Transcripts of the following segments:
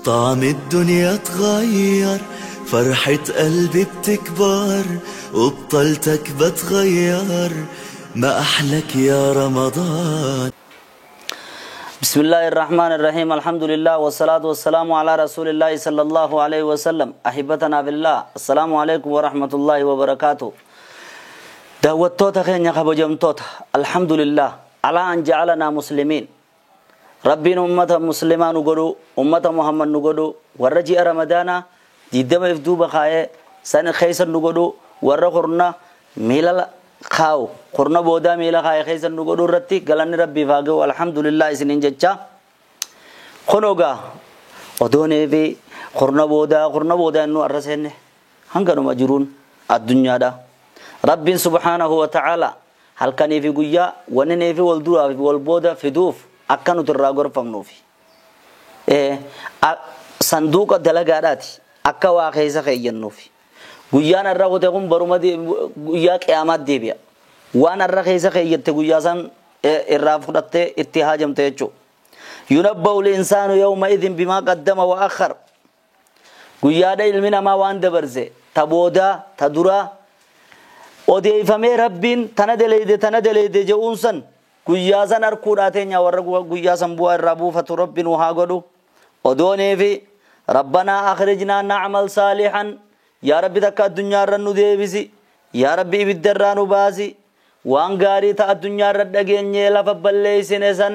طعم الدنيا اتغير، فرحة قلبي بتكبر وبطلتك بتغير، ما أحلك يا رمضان. بسم الله الرحمن الرحيم. الحمد لله والصلاة والسلام على رسول الله صلى الله عليه وسلم. أحبتنا بالله، السلام عليكم ورحمة الله وبركاته. دعوتوتا خينيا خبجمتوتا، الحمد لله على أن جعلنا مسلمين. ربنا أمة مسلمة نقولو، أمة محمد نقولو، ورجي رمضان جدما يفدو بخاية سنة خيسا نقولو، ورا قرنا ميلا خاو قرنا بودا ميلا خاي خيسا نقولو رتي قالن ربي فاقو الحمد لله سنين جتشا خنوغا ودوني في قرنا بودا قرنا بودا إنه الرسين هنغنو مجرون الدنيا دا رب سبحانه وتعالى هل كان في قيا ونني في والدوا في والبودا في دوف أكنو ترى غرفة منوفي إيه صندوق الدلقارات أكوا خيسا خيجنوفي قيان الرغو تقوم برمى دي قيا قيامات ديبيا وانا الرخيسا خيجت قيا سن الرافضة اتهاجم تيجو ينبأ الإنسان يومئذ بما قدم وأخر. قيا دا علمنا ما وان دبرزه تبودا تدرا odeeffamee rabbiin tana daleeyde tana daleeyde je'uun san guyyaa san harkuudhaa teenya warra guyyaa san bu'aa irraa buufatu rabbiin haa godhu. Odoonee fi rabbanaa akhrijnaa na'mal saalihan, yaa rabbi takka addunyaa irra nu deebisi, yaa rabbi ibidda irraa nu baasi, waan gaarii ta'a addunyaa irra dhageenyee lafa balleessine san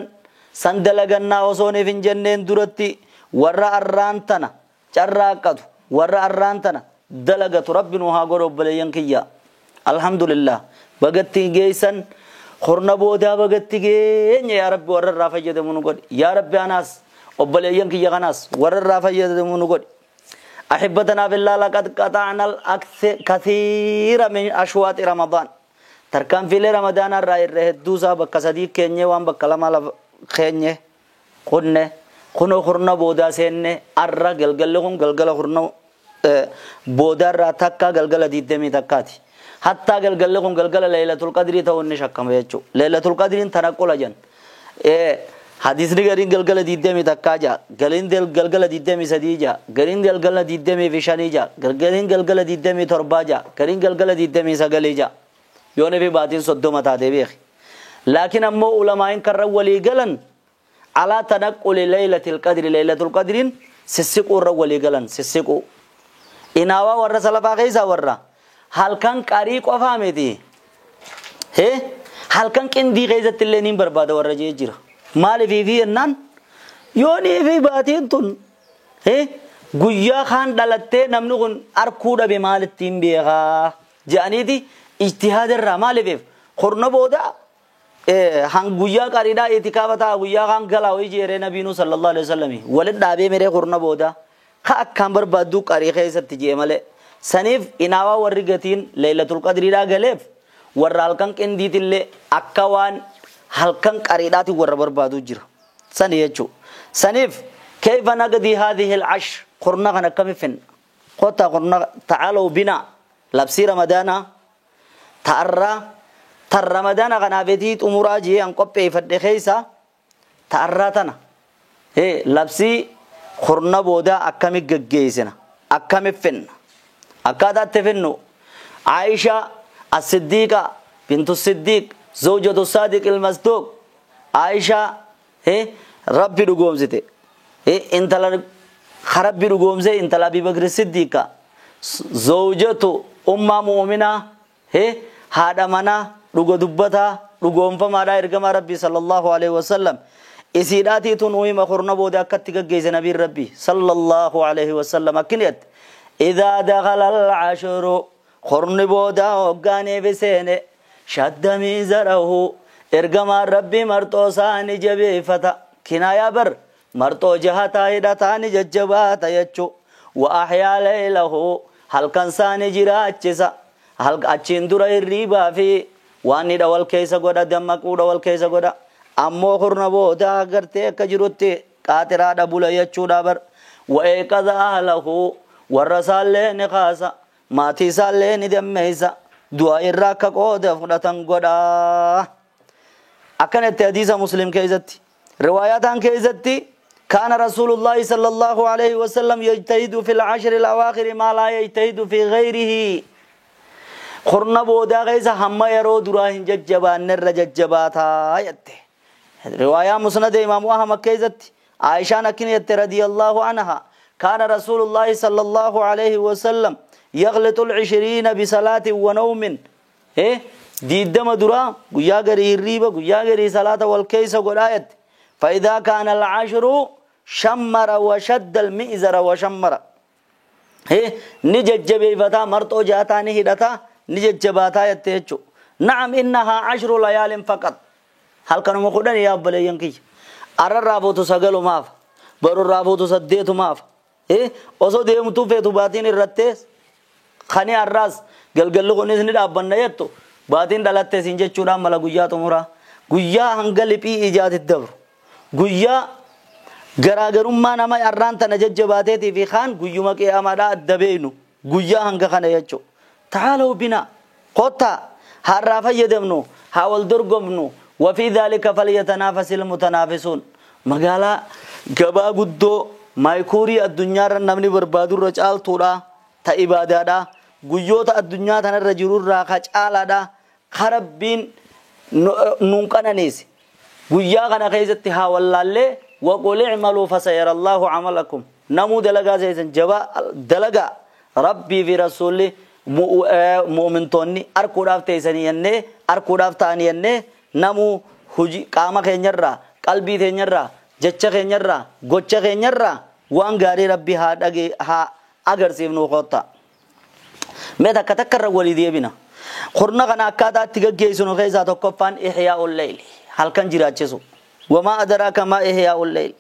san dalagannaa osooniif hin jenneen duratti warra arraan tana carraaqqatu warra arraan tana dalagatu rabbi nu haa godhu. Obboleeyyan kiyya alhamdulillah bagatti geessan qorna boodaa bagatti geenya yaa rabbi warra irraa fayyadamu nu godhi. Yaa rabbi anaas obboleeyyan kiyya kanaas warra irraa fayyadamu nu godhi. أحبتنا في الله، لقد قطعنا الكثير من أشواط رمضان. تركان في رمضان الرأي الرهدوسا بكسدي كيني وان بكلام على خيني خنة خنو خرنا بودا سيني الرا قلقلهم قلقل خرنا بودا را تكا قلقل ديدمي تكاتي حتى قلقلهم قلقل ليلة القدر توني شكم بيجو ليلة القدر تنقل جن حديث نگرين قلقل ديدمي تكا جا قلين دل قلقل ديدمي سدي جا قلين دل قلقل ديدمي فشاني جا قلقلين قلقل ديدمي تربا جا قلين قلقل ديدمي سقلي جا يوني في باتين صدومة تاتي بيخ. لكن أمو علماء كروا ولي قلن على تنقل ليلة القدر ليلة القدر سسقوا رولي قلن سسقوا إناوا ورا سلفا غيسا ورا هل كان قريق وفامتي هي هل كان كندي غيزة اللي نين بربادة ورا جيجرا مالي في في النان يوني في باتين تون هي قويا خان دلتي نمنغن أركودا بمال التين بيغا جانيتي اجتهاد الرا مالي في خرنا بودا هن قويا قريدا اتكابتا قويا خان قلاوي جيري نبينو صلى الله عليه وسلم ولد دابي مري خرنا بودا خا أكام بربادو قريقه ستجي مالي سنيف إناوا ورقتين ليلة القدر لا قلف ورالكن كنديت اللي أكوان هلكن قريداتي ور بربادو جرا سنيجو سنيف كيف نقضي هذه العشر قرنا غنا كم فن قطع قرنا تعالوا بنا لبسي رمضان تأرى تر رمضان غنا بديت أموراجي أن قبي فدخيسا تأرى تنا إيه لبسي قرنا بودا أكمل جيسنا أكمل فن أكاد تفنو عائشة الصديقة بنت الصديق زوجة الصادق المصدوق عائشة إيه ربي رجوم زيت إيه انت لا خرب رجوم زي انت لا أبي بكر الصديقة زوجته أم مؤمنة إيه هذا منا رجو دبتها رجوم فما داير كما ربي صلى الله عليه وسلم إسيراتي تنوي مخرنا بودا كتك جيز نبي ربي صلى الله عليه وسلم كنيت إذا دخل العشر خرن بودا وقاني بسينه شد ميزره إرقما ربي مرتوساني جبيفتا كنايا بر مرتو جهتا هدتاني ججباتا يجو وأحيا ليله هل كان ساني جراتشسا هل أچين درا الريبا في واني دول كيسا قدا دمكو دول كيسا قدا أمو خرن بودا قرتي كجروتي قاترا دبولا يجو دابر وإيقظ أهله ورسال نخاسا ما تيسال ندميسا دعاء الراكا قودا فرطان قدا أكنت حديث مسلم كيزتي رواياتان كيزتي كان رسول الله صلى الله عليه وسلم يجتهد في العشر الأواخر ما لا يجتهد في غيره. خرنا بودا غيسا هم يرو دراهن ججبان نر ججباتا يته. رواية مسند إمام أحمد كيزت عائشة نكنيت رضي الله عنها كان رسول الله صلى الله عليه وسلم يغلط 20 بصلاة ونوم. إيه ديدم درا قيا غري الريبة قيا غري صلاة والكيس قرايت. فإذا كان العشر شمر وشد المئزر وشمر. إيه نججبي فتا مرتو جاتا نهدتا نججباتا يتيجو. نعم إنها 10 ليال فقط. هل كانوا مخدن يا أبلي ينكي أرى رابوتو سجلوا ماف برو رابوتو سديتو ماف. إيه أصو ديمتو فيتو باتين الرتيس خاني الراس قل قل نزني أبنا يتو باتين دلتة سنجد شورا ملا جوجا تمورا جوجا هنقل بي إيجاد الدبر جوجا غراغرم ما نما أران تنجد جباتي في خان جوجو ما كي أمدا الدبينو جوجا هنگ خانه يتو. تعالوا بنا قطة هالرافع يدمنو حاول درجمنو وفي ذلك فليتنافس المتنافسون. مقالا جبا قدو مايكوري الدنيا رنمني بربادو رجال تورا تإبادة دا جوجوتا الدنيا تنرجرور راخج آلا دا خربين نونكنا نيس جوجا غنا خيزتها والله اللي وقل اعملوا فسيرى الله عملكم. نمو دلقا زيزن جبا دلقا ربي في رسولي مؤمن توني أركو راف تيساني أركو راف تاني نمو هجي قام خينيرا قلبي خينيرا جتش خينيرا غوتش خينيرا وان غاري ربي ها دغي ها اغرسيف نو خوتا ميدا كتكر ولي بنا خرنا غنا اكادا تيغيسونو خيزا توكفان احياء الليل هل كان جيراچسو وما ادراك ما احياء الليل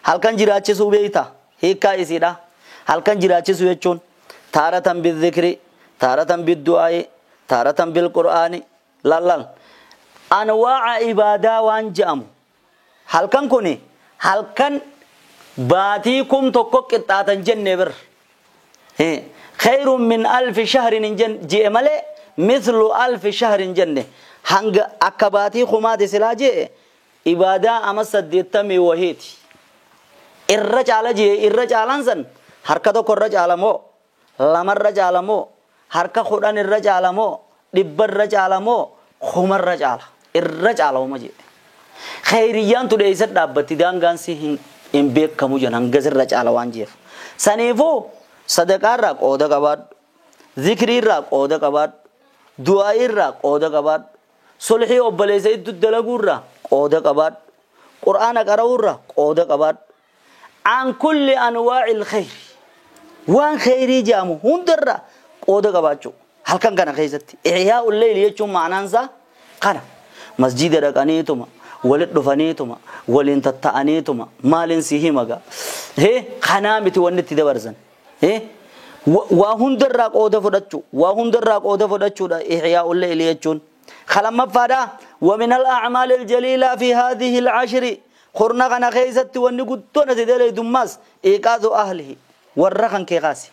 هل كان جيراچسو بيتا هيكا اسيدا هل كان جيراچسو يچون تارة بالذكر تارة بالدعاء تارة بالقرآن لا أنواع عبادة وانجام هل كان كوني هل كان باتيكم تكوك تاتن جنبر خير من 1000 شهر جن جمله مثل 1000 شهر جنة هنگ أكباتي خمات سلاجة عبادة أما سديتمي وهيتي الرجال جي الرجال أنزن حركته كرجال مو لمر رجال مو حركة خدان الرجال مو دب الرجال مو خمر رجال الرجال وما جي خيريان تدعي دابتي دانغان سي إن بيك كموجن هنگز الرجال وانجيف سنيفو صدقة راك أودا كبار ذكري راك أودا كبار دعاء راك أودا كبار صلحي أبليس الدلغور راك أودا كبار قرآن قرأور راك أودا كبار عن كل أنواع الخير وان خيري جامو هندر أودا كبارشو هل كان كان خيزتي إحياء الليل يجوم معنانسا كان مسجد ركانيتما ولد دفنيتما ولين تتعنيتما مالين سيهمغا هي خنامتي ونتي دبرزن إيه وهندر راك أودا فدتشو وهندر راك أودا فدتشو دا إحياء الليل يجون خلما فدا. ومن الأعمال الجليلة في هذه العشر خرنا غنا خيزت ونقدون تدلي دماس إيقاظ أهله ورخن كي غاسي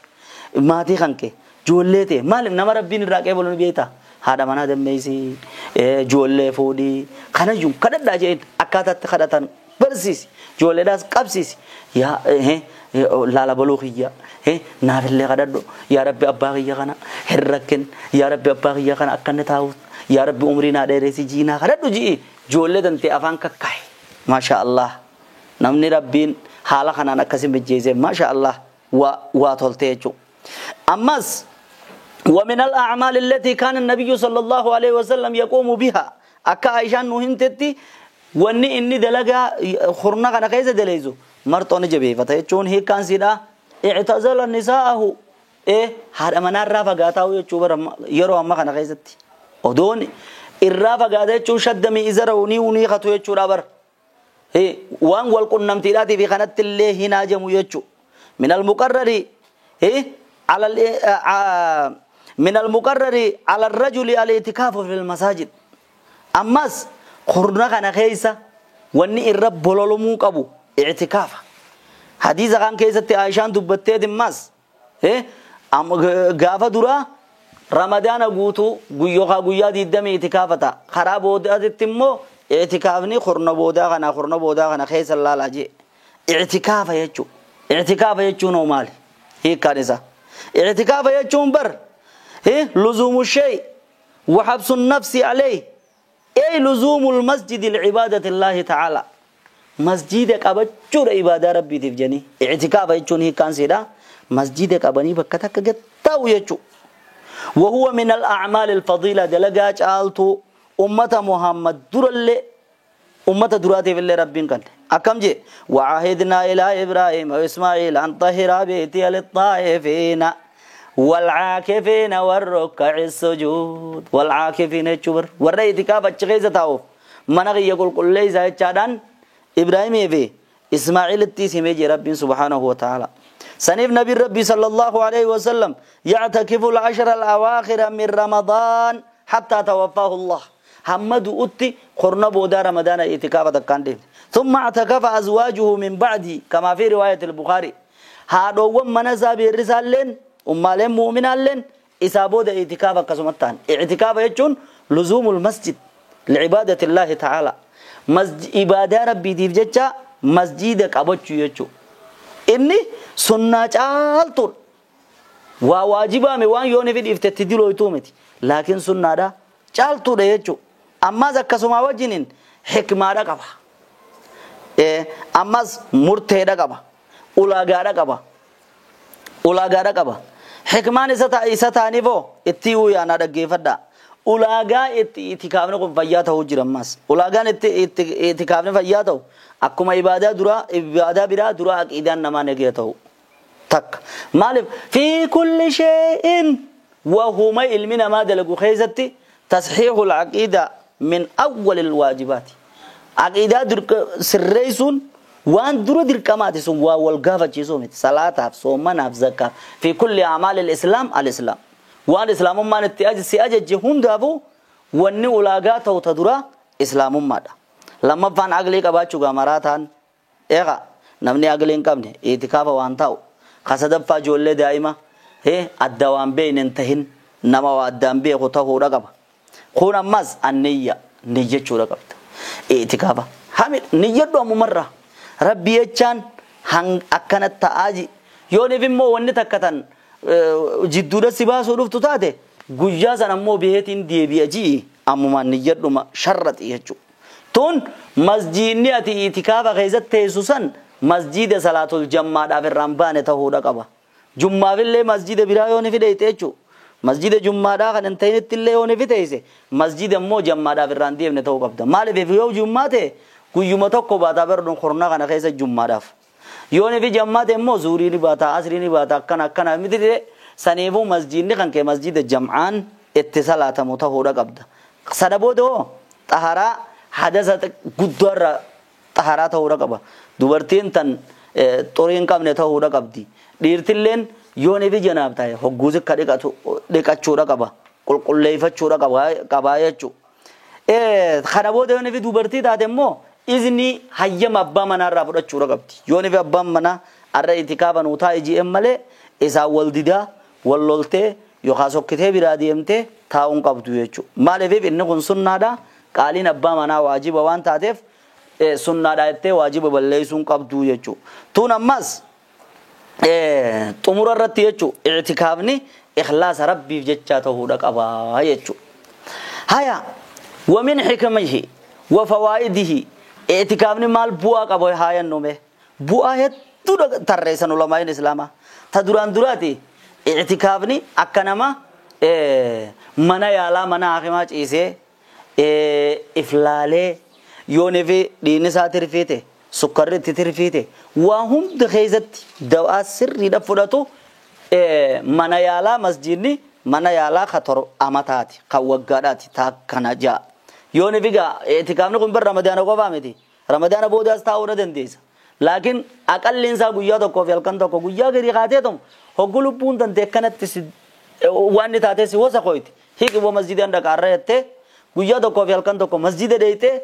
ماتي خنكي جولته مال نما ربين راك يبلون بيتا هذا منا دميسي جولة فودي خنا يوم كذا داجين أكادت خدتان برسيس جولة داس قبسيس يا لالا بلوخية نار اللي غددو يا ربي أباغي غنا هركن يا ربي أباغي غنا أكن تاوت يا ربي عمرنا ديرسي جينا غددو جي جولة دنتي أفان ككاي ما شاء الله نمني ربين حالا خنا نكسم بجيزة ما شاء الله واتولتيجو. أمس ومن الأعمال التي كان النبي صلى الله عليه وسلم يقوم بها أكا عائشة نهنتتي واني إني دلقا خرنا غنا كيسة دليزو مرتون جبي فتيجون هي كان سيدا اعتزل نساءه إيه هذا من الرافع قاتاو يجوبر يرو أما غنا كيستي ودون الرافع قاته يجو شد مئزر وني وني خطو يجو رابر إيه وان والقن نمتلاتي في خانة الله هنا جمو يجو من المقرر إيه على من المقرر على الرجل الاعتكاف في المساجد. أمس خرنا غنا كيسة واني الرب بلولمو قبو اعتكاف حديث كان كيسة عائشة دبتة دماس إيه أم غافة درا رمضان قوتو قيوها قيا دي دم اعتكافتا خراب بودا تتمو اعتكافني خرنا بودا غنا خرنا بودا غنا خيس الله لاجي I'tikaafa jechuu. I'tikaafa jechuun hoo maali? Hiikkaan isaa. I'tikaafa jechuun bar luzuumu shay wa habsu nafsi alayhi ay luzuumu almasjidi li'ibaadati Allaahi ta'ala. Masjida qabachuudha ibaadaa rabbiitiif jedhanii. I'tikaafa jechuun hiikkaan siidha. Masjida qabanii bakka takka gad taa'u jechuu. وهو من الأعمال الفضيلة دلقا جالتو أمة محمد درل أمة دراتي في اللي ربين كان أكم جي وعهدنا إلى إبراهيم وإسماعيل أن طهر بيتي للطائفين والعاكفين والركع السجود. والعاكفين الشبر والرئيتكاف الشغيزة تاوف منغي يقول كل ليس هيتشادان إبراهيم في إسماعيل التيسي ميجي ربين سبحانه وتعالى. سنيف نبي ربي صلى الله عليه وسلم يعتكف العشر الأواخر من رمضان حتى توفاه الله. حمد أتي قرن بودا رمضان اعتكاف دكان. ثم اعتكف أزواجه من بعده كما في رواية البخاري. هذا ومن نسى بالرسالين أمالين مؤمنين إسابود اعتكاف كسمتان. اعتكاف يجون لزوم المسجد لعبادة الله تعالى. مسجد عبادة ربي ديف جتا مسجدك أبوتشو يجو. إني سنة جالتون وواجبا ميوان يوني في افتتدلو يتومتي لكن سنة دا جالتون يجو. أما زكسما وجنين حكمة رقبة أما مرته رقبة أولاغا رقبة أولاغا رقبة حكمان إسا فو اتيو يا نادقي فدا أولاغا اتكافني قم فياته جرماس أولاغا اتكافني فياته akkuma ibaadaa dura ibaadaa biraa dura aqidaan namaa nagaya ta'u takka maaliif fi kulli shay'in wa huma ilmi namaa dalagu keessatti tasxiixu alcaqiida min awwali alwaajibaati. Aqiidaa sirreessuun waan dura dirqamaati sun waa wal gaafachiisuu miti. Salaataaf, soomanaaf, zakkaaf fi kulli acmaali alislaam alislaam waan islaamummaan itti si ajajje hundaafuu wanni ulaagaa ta'u ta dura islaamummaadha. Lammaffaan aqlii qabaachuu gaamaraa ta'an eegaa namni aqlii hin qabne itikaafa waan ta'u kasadaffaa ijoollee daa'ima adda waan beekne hin tahin nama waa addaan beeku ta'uudha qaba. Kun ammas anniyya niyyachuudha qabda. Itikaafa hamid niyyadhu ammumarraa rabbi jechaan akkana ta'aa ji yooniif immoo wanni takka tan jidduudha si baasuu dhuftu taate guyyaa sana ammoo biheetiin deebi'a ji'i ammumaan niyyadhuma sharraxi jechuudha. Tun masjidni ati itikaafa keessatti teessu san masjida salaatul jammaadhaaf irraan baane ta'uudha qaba. Jummaafillee masjida biraa yoo ni fidheeyte jechuudha. Masjida jummaadhaa kan hin ta'initti illee yoo ni fidheeyse masjida immoo jammaadhaaf irraan deemne ta'uu qabda. Maaliif yoo jummaa ta'e guyyuma tokko baataa bardoon kornaa kana keessa jummaadhaaf. Yoo ni fi jammaa ta'e immoo zuurii ni baataa asrii ni baataa akkana akkana miti ta'e saniifuu masjidni kan kee masjida jam'aan itti salaatamu ta'uudha qabda. Sana booda hoo xaharaa hadasa guddaarra xaharaa ta'uudha qaba. Dubartiin tan xurii hin qabne ta'uudha qabdi. Dhiirtilleen yoo ni fi janaaf ta'e hogguusi akka dhiqachuudha qaba. Qulqulleeffachuudha qabaa jechuudha. Kana booda yoo ni fi dubartii taate immoo izni hayyama abbaa manaarraa fudhachuudha qabdi. Yoo ni fi abbaan manaa har'a itikaafa nuu taa'e ji'een malee isaan wal didaa wal loltee yookaan sokkitee biraa deemtee taa'uun qabdu jechuudha. Maaliif inni kun sunnaadha. Qaaliin abbaa manaa waajiba waan taateef sunnaadha jettee waajiba balleessuun qabdu jechuudha. Tun ammas xumura irratti jechuudha i'tikaafni ikhlaasa rabbiif jechaa ta'uudha qabaa jechuudha. Haya ومن حكمه وفوائده i'tikaafni maal bu'aa qabu haa jennume bu'aa hedduu tarreessan ulamaa'in islaamaa. Ta duraan duraati i'tikaafni akka nama mana yaalaa mana hakimaa ciisee iflaalee yoonii fi dhiinni isaa tirfiite sukkarri itti tirfiite waa hunda keessatti dawaa sirriidha fudhatu mana yaalaa masjidni mana yaalaa ka amataati ka waggaadhaati taa kana ja'a. Yoonii fi gaa i'tikaafni kun bar ramadaana qofaa miti. Ramadaana boodaas taa'uu na dandeessa. Laakiin aqalliin isaa guyyaa tokkoo fi halkan tokko guyyaa gadi kaatee tomu hoggu lubbuun tantee akkanatti waan inni taatee si wasa qoyti. Hiiqiboo masjidaan dhaqaarra jettee guyyaa tokkoo fi halkan tokko masjida deeytee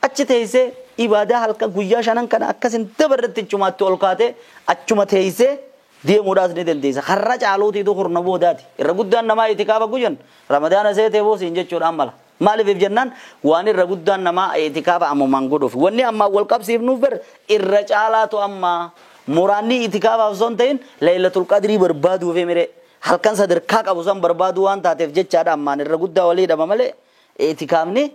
achi teessee ibaadaa halkan guyyaa shanan kana akkasin dabarratti achumaatti ol kaatee achuma teessee deemuudhaas ni dandeessa. Karra caaluutiitu hurna boodaati. Irra guddaan namaa itikaafa guyyan ramadaana seetee boosiin jechuudhaan mala. Maaliif jennaan waan irra guddaan namaa itikaafa ammumaan godhuuf. Wanni ammaa wal qabsiifnuuf bar irra caalaatu ammaa muraanni itikaafaaf osoo hin ta'in Laylatul Qadrii barbaaduuf mire halkan sadarkaa qabu san barbaaduu waan taateef jechaadha ammaan irra guddaa walii dhaba malee itikaafni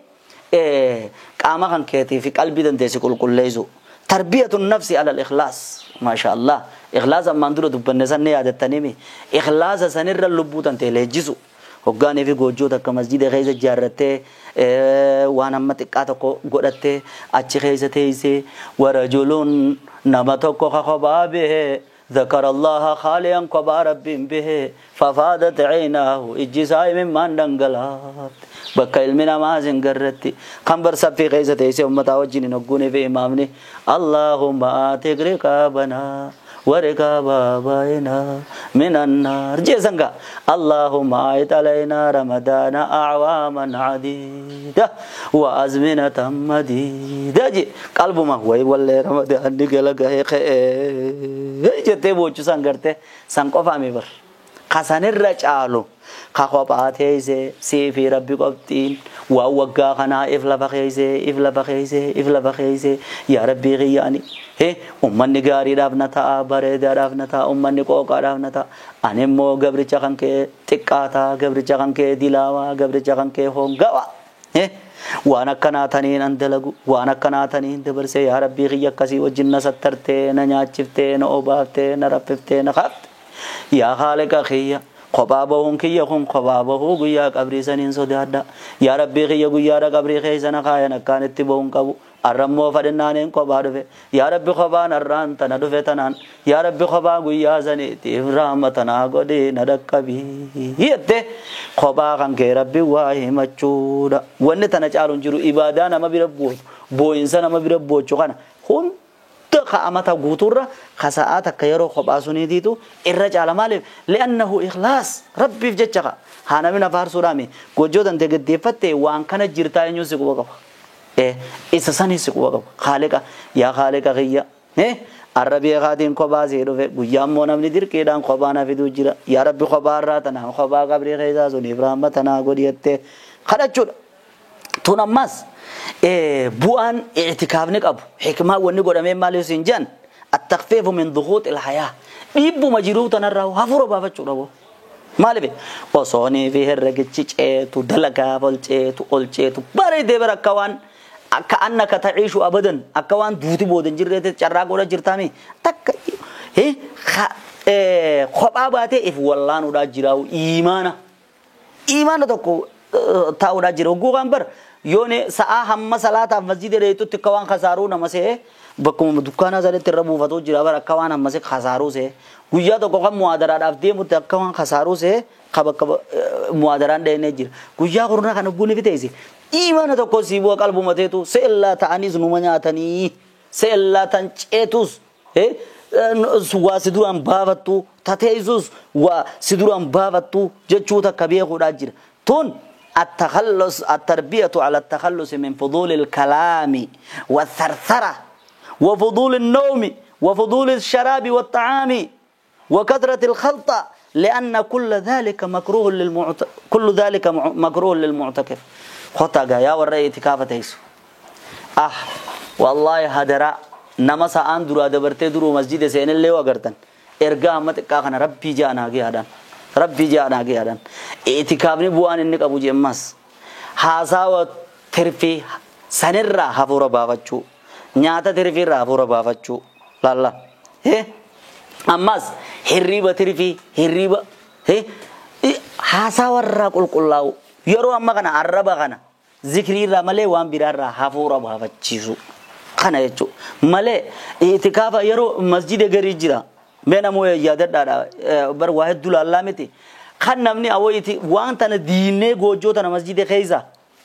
qaama kan keetii fi qalbii dandeessi qulqulleessu. Tarbiyatu nafsi ala al-ikhlaas. Maasha Allah. Ikhlaas ammaan dura dubbanne san ni yaadattaniimi. Ikhlaasa sanirra lubbuu tantee leenjisu. Hoggaanii fi goojjoo takka masjida keessa ijaarrattee waan amma xiqqaa tokko godhattee achi keessa teessee warajuluun nama tokko kophaa bahee ذكر الله خاليا قبا رب به ففادت عيناه اجساي ممن دنگلات بك علمنا ما زنگرتي خمبر سفي قيسه تيسه امتا وجين نغوني في امامني اللهم آتك رقابنا ورقاب آبائنا من النار جيسنگا اللهم آيت علينا رمضان أعواما عديدة وأزمنة مديدة جي قلب ما هو والله رمضان نقل jettee boochu san garte san qofaami bar kasanirra caalu ka kophaa teessee sii fi rabbi qoftiin waan waggaa kanaa if lafa keessee if lafa keessee if lafa keessee yaa rabbii kiyyaani ummanni gaariidhaaf na ta'a bareedaadhaaf na ta'a ummanni qooqaadhaaf na ta'a ani immoo gabricha kan kee xiqqaataa gabricha kan kee dilaawaa gabricha kan kee hongawaa waan akkanaa taniin an dalagu waan akkanaa taniin dabarsee yaa rabbii kiyya akkasii wajjin na sattartee na nyaachiftee na obaaftee na raffiftee na kaafte yaa haaliqa kiyya kophaa bahuun kiyya kun kophaa bahuu guyyaa qabrii saniin sodaadha yaa rabbii kiyya guyyaadha qabrii keessa na kaayan akkaan itti bahuun qabu arrammoo fadhinnaaniin kophaa dhufe yaa rabbi kophaan arraan tana dhufe tanaan yaa rabbi kophaa guyyaa saniitiif rahmata naa godhii na dhaqqabii jette kophaa kan kee rabbi waa himachuudha wanni tana caaluun jiru ibaadaa nama bira boochu boo'insa nama bira boochu kana hunda ka'amata guutuurra kasa'aa takka yeroo kophaa suniitiitu irra caala maaliif li'annahu ikhlaas rabbiif jecha ka haa namni na faarsuudhaami gojjoo tante gaddeeffatte waan kana jirtaa eenyuun si quba qaba isa sanii si quba qaba haaliqa yaa haaliqa kiyya arra beekaatiin kophaa sii dhufe guyyaa immoo namni dirqiidhaan kophaa na fiduu jira yaa rabbi kophaa irraa tanaa kophaa qabrii keessaa suniif rahmata naa godhi jettee kadhachuudha. Tun ammas bu'aan i'tikaafni qabu hikmaa wanni godhamee maaliif siin jedhan attakfiifu min duquuxi ilhayaa dhiibbuma jiruu tanarraa hafuura baafachuudha boo. Maaliif osoonii fi herregichi ceetu dalagaaf ol ceetu ol ceetu bareedee bara akka waan akka annaka taciishu abadan akka waan duuti booda hin jirreetti carraa godha jirtaami takka kophaa baatee if wallaanuudhaa jiraa'u iimaana iimaana tokko taa'uudhaa jira hogguu kan bar yoone sa'aa hamma salaataaf masjida dheeytutti akka waan kasaaruu nama se'e bakkuma dukkaanaa sanitti irra buufatuu jira bara akka waan hamma se kasaaruu se'e guyyaa tokko kan muwaadaraadhaaf deemutti akka waan kasaaruu se'e ka bakka muwaadaraan dheenee jira guyyaa kurnaa kana gugguun fiteesse iimaana tokko sii bu'a qalbuma teetu se'ellaa ta'aniis numa nyaatanii se'ellaa tan ceetus waa si duraan baafattu tateessus waa si duraan baafattu jechuu takka beekuudhaa jira tun التخلص التربية على التخلص من فضول الكلام والثرثرة وفضول النوم وفضول الشراب والطعام وكثرة الخلطة لأن كل ذلك مكروه كل ذلك مكروه للمعتكف. خطأ يا ورأي اعتكاف تيسو والله هدرا نمسا أن درا دبرتي درو مسجد سين اللي وقرتن إرجع متكاخنا ربي جانا جيادان ربي جانا جيادان اعتكافني بوان إنك أبو جماس هذا ترفي سنرى هفورا بابچو نياتا ترفي رافورا بابچو لا لا أماس هريبة ترفي هريبة هذا ورا كل كلاو يرو أما كنا عربة كنا ذكري رمله وان بيرا هفورا بابچيسو kana jechuudha. Malee itikaafa yeroo masjida garii jira. Mee namoo yaadadhaadha bar waa hedduu laallaa miti. Kan namni awwayti waan tana diinee goojjoo tana masjida keessa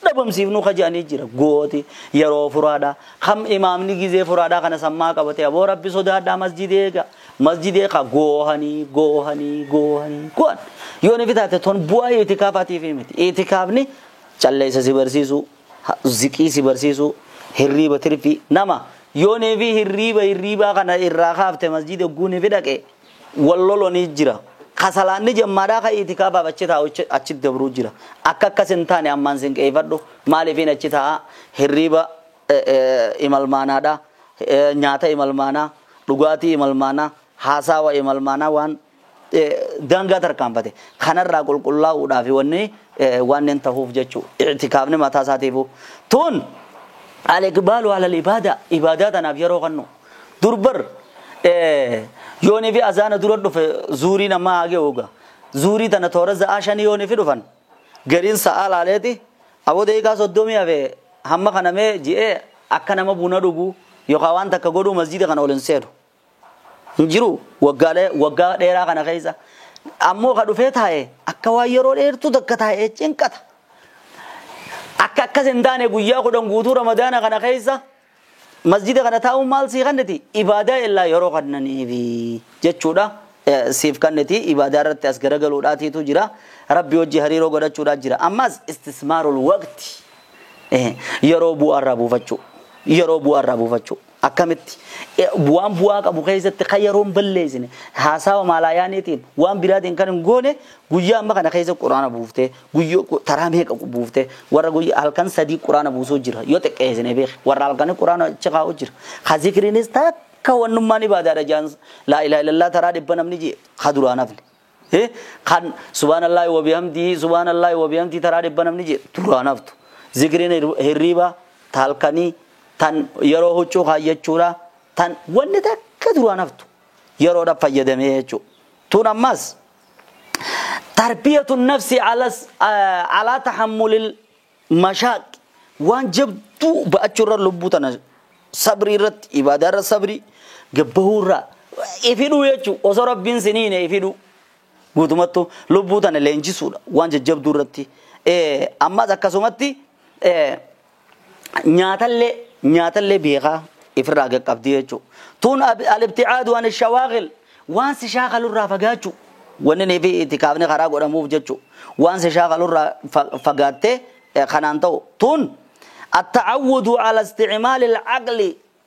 dhabamsiifnu kajaanii jira. Gooti yeroo furaadha. Kam imaamni gizee furaadha kana sammaa qabate aboo rabbi sodaadhaa masjida eega. Masjida ka goohanii goohanii goohanii gohan. Yoo ni fitaate ton bu'aa itikaafaatiif miti. Itikaafni calleessa si barsiisu, ziqii si barsiisu. Hirriba tirfi nama yoonii fi hirriba hirriba kana irraa kaafte masjida guuni fi dhaqe wallolonii jira Kasalaanni jammaadhaa ka itikaafaaf achi taa'u achi dabruu jira. Akka akkas hin taane ammaan sin qeeffadhu. Maaliifin achi taa'a? Hirriiba imalmaanaadha. Nyaata imalmaanaa, dhugaatii imalmaanaa, haasawa imalmaanaa waan daangaa tarkaanfate. Kanarraa qulqullaa'uudhaaf wanni waan hin tahuuf jechuu. Itikaafni mataa isaatiifu. Tun al-iqbaalu ala al-ibaada. Ibaadaa tanaaf yeroo kennu. Durbar yoonii fi azaana dura dhufe zuurii namaa hagee oga. Zuurii tana toora za'aa 5 yoonii fi dhufan. Gariin sa'aa laaleeti. Aboo deeqaa 30 hafe hamma kana mee ji'ee akka nama buna dhugu yookaan waan takka godhuu masjiida kana ol hin seenu. Hin jiru waggaa dheeraa kana keessa. Ammoo ka dhufee taa'e akka waan yeroo dheertuu takka taa'ee cinqata. Akka akkas hin taane guyyaa 10 guutuu Ramadaana kana keessa masjida kana taa'uun maal sii kenniti? Ibaadaa illaa yeroo kennaniifi jechuudha. Siif kenniti ibaadaa irratti as garagaluudhaatiitu jira. Rabbi hojii hariiroo godhachuudhaa jira. Ammas istismaarul waqti. Yeroo bu'aa irraa buufachuu. Yeroo bu'aa irraa buufachuu. Akkamitti? Waan bu'aa qabu keessatti kan yeroon balleessine haasawa maalaayaaniitiin waan biraatiin kan hin goone guyyaa amma kana keessa quraana buuftee guyyaa taraa meeqa buuftee warra guyyaa halkan 3 quraana buusuu jira yoo xiqqeessine beek warra halkanii quraana achi kaa'u jira. Ka zikriinis takka wannummaan ibaadaadha jaan laa ilaaha illallah taraa 100 namni jee ka duraan hafne. Kan subhaanallahi wa bihamdihi subhaanallahi wa bihamdihi taraa 100 namni jee duraan haftu. Zikriin hirriiba halkanii tan yeroo huccuu kaayyachuudha tan wanni takka duraan haftu yeroodhaaf fayyadamee jechuudha. Tun ammas tarbiyatu nafsi ala tahammulil mashaaq waan jabduu ba'achuurra lubbuu tana sabrii irratti ibaadaa irra sabrii gabbahuurra ifidhuu jechuudha. Osoo rabbiin siniine ifidhuu guutumattuu lubbuu tana leenjisuudha waan jajjabduu irratti. Ammas akkasumatti nyaatallee beekaa ifirraa qaqqabdii jechuudha. Tun al-ibticaadu an shawaaqil waan si shaakalurraa fagaachuu wanni ni fi itikaafni karaa godhamuuf jechuudha. Waan si shaakalurraa fagaattee kanaan ta'u. Tun التعود على استعمال العقل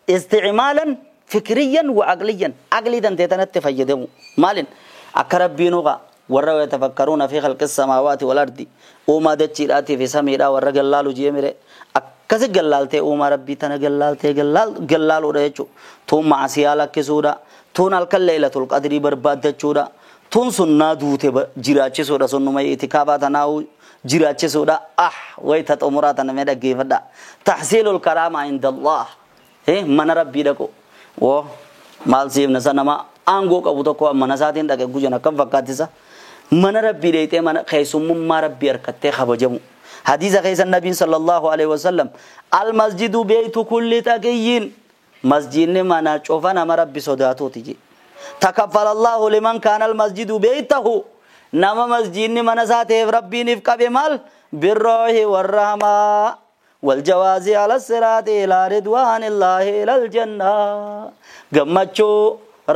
استعمالا فكريا وعقليا. عقلي دنتي فيدمو مالن أكربينوغا وروا يتفكرون في خلق السماوات والأرض وما دتشيراتي في سميرا ورجل لالو جيمره akkasi gallaaltee uumaa rabbii tana gallaaltee gallaaluudha jechuudha. Tuun maasiyaa lakkisuudha. Tuun halkan leelatul qadrii barbaaddachuudha. Tuun sunnaa duute jiraachisuudha. Sunnuma itikaafaa tanaa'u jiraachisuudha. Wayita xumuraa tana mee dhaggeeffadha. Taxsiilul karaamaa inda Allah. Mana rabbii dhaqu. Woo maal siifna isa nama aangoo qabu tokko mana isaatiin dhaqe gujan akkam fakkaattisa. Mana rabbii dheeyxee mana keessummummaa rabbii harkattee kabajamu. حديث خيس النبي صلى الله عليه وسلم المسجد بيت كل تقي مسجد منا شوفنا ما ربي صداتو تجي تكفل الله لمن كان المسجد بيته نما مسجد منا ساته ربي نفق بمال بالروح والرحمة والجواز على الصراط إلى رضوان الله إلى الجنة قمتشو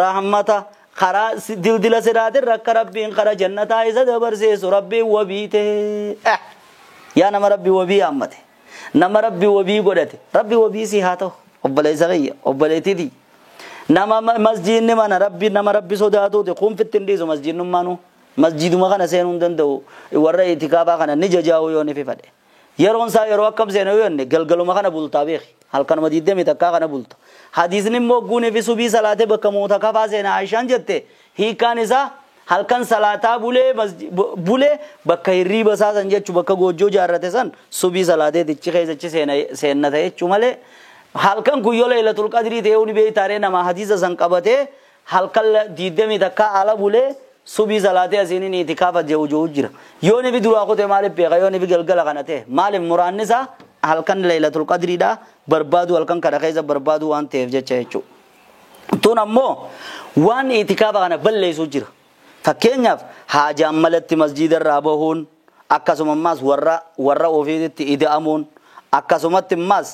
رحمته خرا دل دل صراط رك ربي خرا جنة إذا دبرسيس ربي وبيته. يا نما ربي وبي أمته نما ربي وبي قدته ربي وبي سيهاته أبلي زغية أبلي تدي نما مسجد نما ربي نما ربي صداته تقوم في التنديز مسجد نمانو مسجد ما كان سينون دندو ورا اتكابا كان نججاو يوني في فده يرون سا يروا كم سينو يوني قلقلو ما كان بولتا بيخ هل كان مديد مي تكا كان بولتا حديث نمو غوني في سبي صلاة بكموتا كفا سينا عائشان جته هي كان إذا halkan salaataa bulee bulee bakka hirriiba isaa san jechuu bakka goojjoo jaarrate san subii salaatee dichi keessachi seennata jechuu malee halkan guyyoo leelatul qadrii ta'ee uni beeytaaree nama hadiisa san qabatee halkan 21 ala bulee subii salaatee asiin itikaafa jiru jiru jira. Yoo ni duraa kutee maaliif beeka yoo ni galgala kana ta'e maaliif muraanni isaa halkan leelatul qadriidha barbaadu halkan kana keessa barbaadu waan ta'eef jecha jechuudha. Tun ammoo waan itikaafa kana balleessu jira. Fakkeenyaaf haajaan malatti masjiida irraa bahuun akkasuma ammaas warra ofiitti ida'amuun akkasumatti ammaas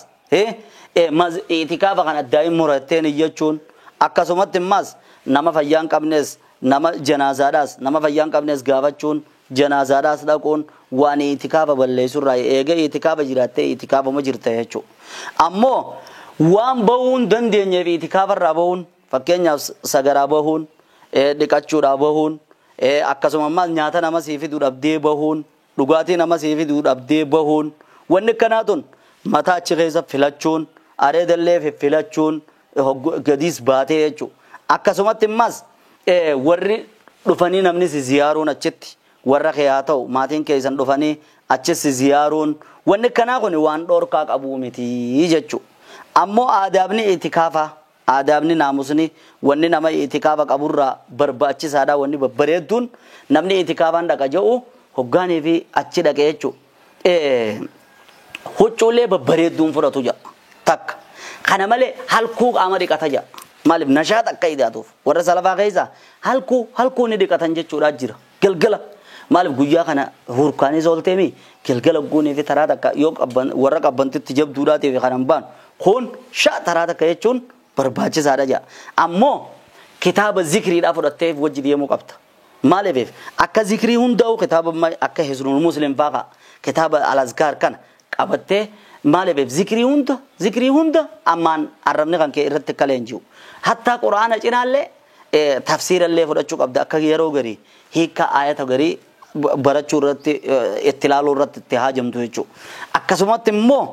itikaafa kana daa'im muratteen iyyachuun akkasumatti ammaas nama fayyaa hin qabnes nama janaazaadhaas nama fayyaa hin qabnes gaafachuun janaazaadhaas dhaquun waan itikaafa balleessurraa eega itikaafa jiraattee itikaafama jirta jechuudha. Ammoo waan bahuun dandeenyeef itikaafa irraa bahuun fakkeenyaaf sagaraa bahuun dhiqachuudhaa bahuun Akkasuma ammaas nyaata nama sii fiduu dhabdee bahuun, dhugaatii nama sii fiduu dhabdee bahuun, wanni akkanaa tun mataa achi keessa filachuun, areedallee fiffilachuun gadiis baatee jechuudha. Akkasumatti immas warri dhufanii namni si ziyaaruun achitti warra kee haa ta'u maatiin keessan dhufanii achi si ziyaaruun, wanni akkanaa kun waan dhoorkaa qabuu miti jechuudha. Ammoo aadaabni itikaafaa, aadaabni naamusni wanni nama itikaafa qaburraa barbaachisaadha, wanni babbareedduun namni itikaafaan dhaqa jedhu hoggaanii fi achi dhaqe jechuudha. Huccuulee babbareedduun fudhatu jedha takka. Kana malee halkuu qaama dhiqata jedha. Maaliif nashaata akka idaatuuf warra salafaa keessa halkuu ni dhiqatan jechuudha jira galgala. Maaliif guyyaa kana hurkaanis oolteemi galgala guunii fi taraa takka yoo warra qabbantitti jabduudhaatii fi kanan baanu kun shaa taraa takka jechuun barbaachisaadha jedha. Ammoo kitaaba zikriidhaa fudhattee wajji deemuu qabda. Maaliif akka zikrii hundaa'u kitaaba akka Hisnul Muslim fa'aa kitaaba Al-Azkaar kana qabattee, maaliif zikrii hunda ammaan arrabni kan kee irratti akka leenji'u. Hattaa Quraana cinaallee tafsiirallee fudhachuu qabda, akka yeroo garii hiika ayata garii barachuu irratti, itti ilaaluu irratti itti haajamtu jechuudha. Akkasumatti immoo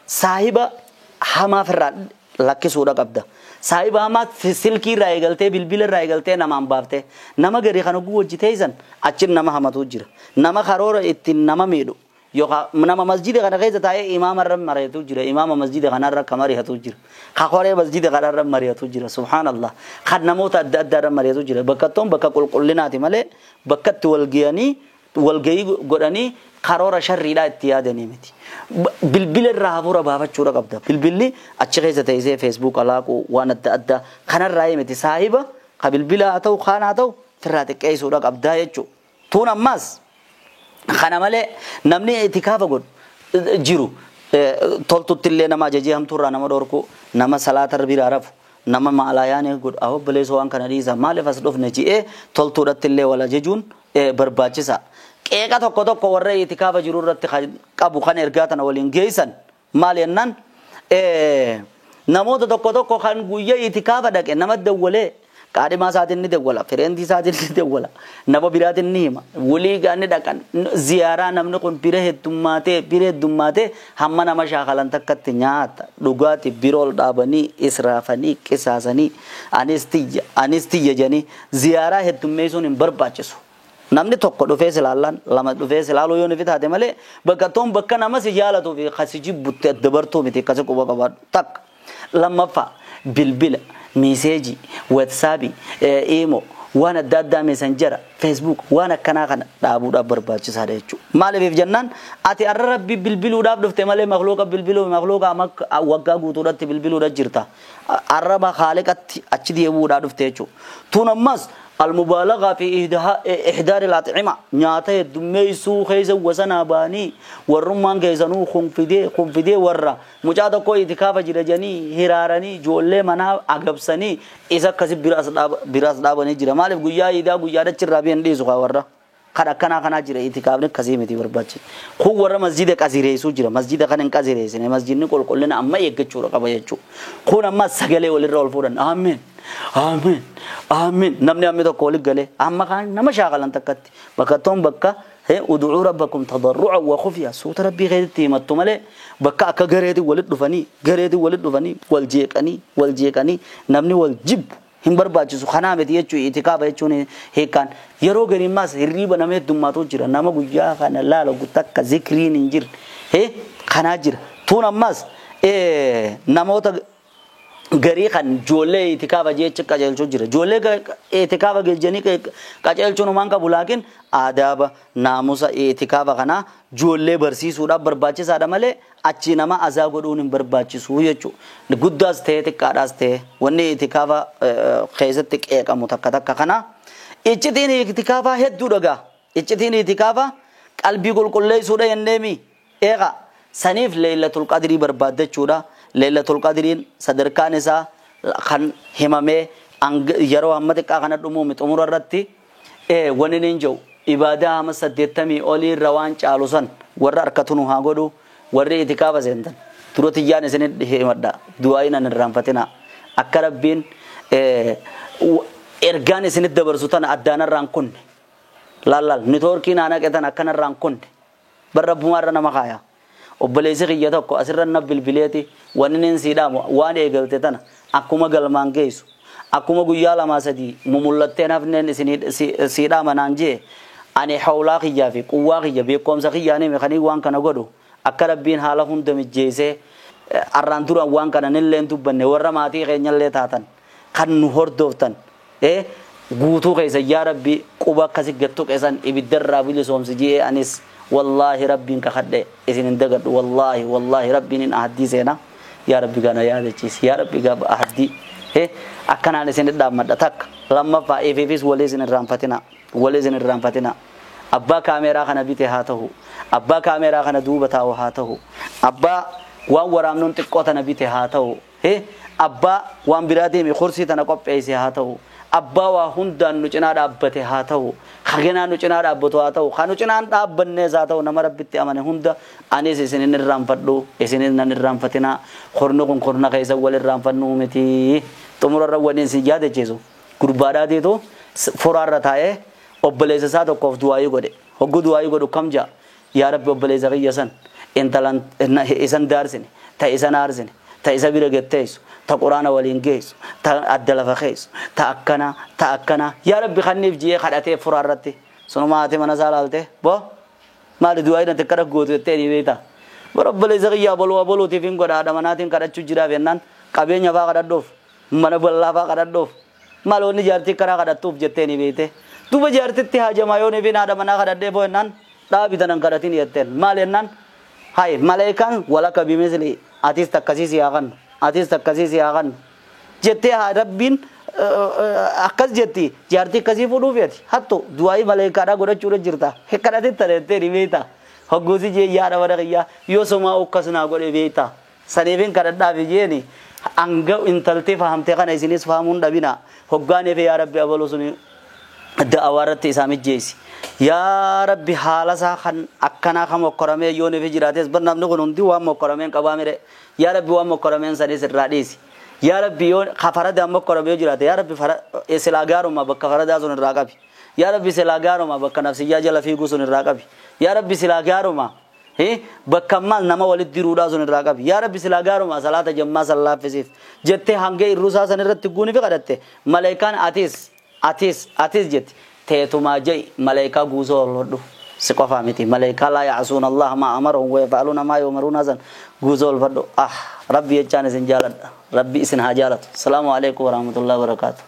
saahiba hamaaf irraa lakkisuudha qabda. Saahiba hamaa silkii irraa eegaltee, bilbila irraa eegaltee namaan baaftee nama garii kana oguu hojii teessan achiin nama hamatu jira. Nama karoora ittiin nama miidhu yookaan nama masjida kana keessa taa'ee imaama irra mari'atu jira. Imaama masjida kanarra akka mari'atu jira. Kakoree masjida kanarra mari'atu jira. Subhaanallah. Kan namoota adda addaa irra mari'atu jira. Bakka toon bakka qulqullinaati malee bakka itti wal ga'anii walgahii godhanii karoora sharriidhaa itti yaadanii miti. Bilbila irraa hafuura baafachuudha qabda. Bilbilli achi keessa teessee Facebook alaaquu waan adda addaa kanarraa miti, saahiba ka bilbila haa ta'u kaan haa ta'u firraa xiqqeessuudha qabdaa jechuudha. Tuun ammaas kana malee namni itikaafa godhu jiru toltutti illee nama ajajee, hamtuurraa nama dhorku, nama salaata biraa rafu, nama maalaayaanii godhu, obboleessoo waan kana dhiisa, maaliif as dhufne ji'ee toltuudhatti illee wal ajajuun barbaachisa. Qeeqa tokko tokko warra itikaafa jiru irratti qabu kan ergaa tana waliin geessan maal jennaan, namoota tokko tokko kan guyyaa itikaafa dhaqe nama dawwalee, qaadhimaa isaatiin ni dawwala, fireentii isaatiin ni dawwala, nama biraatiin ni hima, walii gaanni dhaqan ziyaaraa, namni kun bira heddummaatee bira heddummaatee hamma nama shaakalan takkatti nyaata dhugaati birool dhaabanii israafanii qisaasanii anis tiyya anis tiyya jedhanii ziyaaraa heddummeessuun hin barbaachisu. Namni tokko dhufee silaallaan, lama dhufee silaaluu yoo nufi taate malee, bakka toon bakka nama si jaalatuu fi kasi jibbutti adda bartuu miti, akkasi quba qabaadhu takka. Lammaffaa, bilbila, message, WhatsApp, imo, waan adda addaa, Messenger, Facebook, waan akkanaa kana dhaabuudhaaf barbaachisaadha jechuudha. Maaliif jennaan, ati arra Rabbi bilbiluudhaaf dhufte malee makluuqa bilbiluu makluuqa amma waggaa guutuudhaatti bilbiluudha jirta. Arraba haaliqatti achi deebi'uudhaaf dhufte jechuudha. Tun ammas المبالغة في إحضار الأطعمة, nyaata heddummeessuu keessa wasanaa baanii warrummaan keessanuu kunfidee kunfidee warra mucaa tokko itikaafa jira jedhanii hiraaranii ijoollee manaa agabsanii isa akkasi biraas dhaabanii jira. Maaliif guyyaa iidaa guyyaa dachirraa biyan dhiisu kaa warra kan akkanaa kanaa jira. Itikaafni akkasii miti barbaachisa. Kun warra masjida qazireessuu jira. Masjida kana hin qazireessine, masjidni qulqullina amma eeggachuudha qaba jechuudha. Kun amma sagalee walirra ol fuudhan, amiin amiin amiin, namni ammi tokko walit galee amma kaan nama shaakalan takkatti, bakka toon bakka ادعوا ربكم تضرعا وخفية, suuta Rabbii keessatti himattu malee bakka akka gareetii walit dhufanii gareetii walit dhufanii wal jeeqanii wal jeeqanii namni wal jibbu hin barbaachisu. Kanaa miti jechuun itikaafa jechuun hiikkaan. Yeroo gariimmaas hirriiba nama heddummaatu jira, nama guyyaa kana laala takka zikriin hin jirre kanaa jira. Tuun ammas namoota garii kan ijoollee itikaafa jecha qajeelchuu jira. Ijoollee itikaafa geejjanii qajeelchuun humaan qabu, laakiin aadaaba naamusa itikaafa kanaa ijoollee barsiisuudhaaf barbaachisaadha malee achi nama azaa godhuun hin barbaachisu jechuudha. Guddaas ta'ee xiqqaadhaas ta'ee wanni itikaafa keessatti qeeqamu takka takka kana. Iccitiin itikaafaa hedduu dhagaa. Iccitiin itikaafaa qalbii qulqulleessuudha jenneemi. Eegaa saniif Leeylatul Qadrii barbaaddachuudha. Leeylatul Qadriin sadarkaan isaa kan himamee yeroo hamma xiqqaa kana dhumuumi xumura irratti wanni niin jiru ibaadaa hamma 80 olii irra waan caalu san warra harkatu nu haa godhu. Warri itikaafa seentan dura tiyyaan isin himadha, du'aayin an irraanfatina, akka Rabbiin ergaan isinit dabarsu tana addaanarraan kunne. Laal nitoorkiin ana qetan akkanarraan kunne barrabbumaarra nama kaaya. Obboleessi kiyya tokko asirra na bilbileeti wanni inni sii dhaamu waan eegalte tana akkuma galmaan geessu akkuma guyyaa 2 3 mumullattee nafneen isinii sii dhaama naan jee ani hawlaa kiyyaa fi quwwaa kiyya beekumsa kiyyaanii mekanii waan kana godhu akka rabbiin haala hunda mijjeessee arraan duraan waan kana nillee dubbanne warra maatii keenyallee taatan kan nu hordoftan guutuu keessa yaa rabbi quba akkasi gattu keessan ibiddarraa bilisoomsi jee anis wallaahi rabbiin kakadhe isin hin dagadhu wallaahi wallaahi rabbiin hin ahaddii seena yaa rabbi gana yaadachiisi yaa rabbi gaafa ahaddii akkanaan isin dhaammadha takka lammaffaa ifiifis walii isin irraanfatina walii isin irraanfatina abbaa kaameeraa kana bite haa ta'u abbaa kaameeraa kana duuba taa'u haa ta'u abbaa waan waraabnuun xiqqoo tana bite haa ta'u abbaa waan biraa deeme kursii tana qopheesse haa ta'u abbaa waa hundaan nu cinaa dhaabbate haa ta'u haganaa nu cinaa dhaabbatu haa ta'u kan nu cinaan dhaabbannees haa ta'u nama rabbitti amane hunda anis isin hin irraanfadhu isinis nan irraanfatinaa korni kun korna keessa wal irraanfannu miti xumurarra waliin isin yaadachiisu gurbaadhaatiitu furaarra taa'ee obboleessa isaa tokkoof du'aayii godhe hogguu du'aayii godhu kam ja'a yaa rabbi obboleessa kiyya san intalan isan daarsine ta isan aarsine ta isa bira getteessu ta quraana waliin geessu ta adda lafa keessu ta akkana ta akkana yaa rabbi kanniif jiyee kadhatee furaarratti sunuma haati mana isaa laalte boo maali du'aayii natti akkana gootu jettee ni beekta bara obboleessa kiyyaa boluu aboluutiif hin godha haadha manaatiin kadhachuu jiraaf jennaan qabeenya faa kadhadhuuf mana bal'aa faa kadhadhuuf maal wanni jaartii akkanaa kadhattuuf jettee ni beekte duuba jaartitti haajamaa yoo ni fi haadha manaa kadhadhee boo jennaan dhaabi tanan kadhatin jetteen maal jennaan hay malaayikaan walaka bimisli atis takkasii si haa kannu atis takkasii si haa kannu jettee haa rabbiin akkas jetti jaartii akkasii fuudhuuf ati hattu du'aayii malaayikaadhaa godhachuudha jirta kadhatitta jettee ni beekta hogguusi jee yaada mana kiyyaa yoo somaa ukkas naa godhe beekta saniifin kadhadhaaf jeeni hanga intaltee fahamtee kana isinis fahamuun dhabina hoggaaniif yaa rabbi abaluu suni da'awaa irratti isaa mijjeessi yaa rabbi haala isaa kan akkanaa kan mokkoramee yoo nufi jiraates bar namni kun hundi waan mokkorameen qabaa mire yaa rabbi waan mokkorameen sanis irraa dhiisi yaa rabbi yoo faradaan mokkoramee yoo jiraate yaa rabbi silaa gaaruma bakka faradaa sun irraa qabi yaa rabbi silaa gaaruma bakka nafsiyyaa jala fiiguu sun irraa qabi yaa rabbi silaa gaaruma bakka ammaas nama walitti diruudhaa sun irraa qabi yaa rabbi silaa gaaruma salaata jammaa san laaffisiif jettee hanga irruusaa san irratti guunifi kadhatte malaayikaan atis atis atis jetti teetumaa jai malaayikaa guusoo ol hodhu si qofaa miti malaayikaa laa yacsuuna allaha maa amarahum wa yafcaluuna maa yu'maruuna san guusoo ol fadhu ah rabbi jechaan isin jaaladha rabbi isin haa jaalatu asalaamu alaikum warahmatullahi wabarakaatu.